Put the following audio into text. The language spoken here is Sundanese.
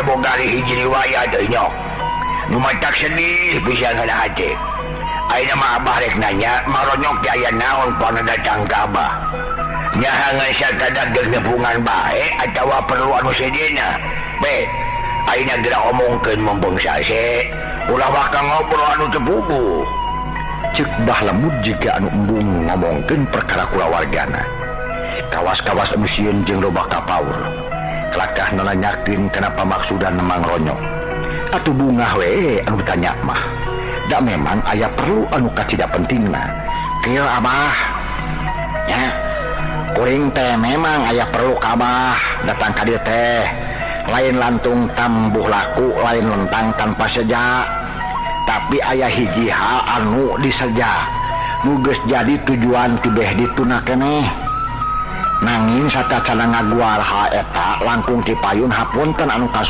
ge boga hiji riwayat euy, Nyok, nu matak sedih pisan kana hate. Ayeuna mah Abah rek nanya, Mang Ronyok teh aya naon pana datang ka Abah? Nyahangan sakadar geus nepungan bae atawa perlu anu sejenna? Be, ayeuna geura omongkeun mumpung sase, ulah waka ngobrol anu teu puguh. Cek Bah Lemut jiga anu embung ngomongkeun perkara kulawargana. Kawas-kawas anu sieun jeung loba kapaur. Kelakah nanyakeun kenapa maksudan Mang Ronyok. Atuh bungah we anu ditanya mah. Da memang aya perlu anu kacida pentingna. Kieu, Abah. Ya. Kuring teh memang aya perlu ka Abah datang ka dieu teh. Lain lantung tambuh laku, lain lentang tanpa seja. Tapi aya hiji hal anu diseja. Nu geus jadi tujuan tibeh dituna keneh. Nanging satacana ngaguar hal eta langkung ti payun hapunten anu kasuhun.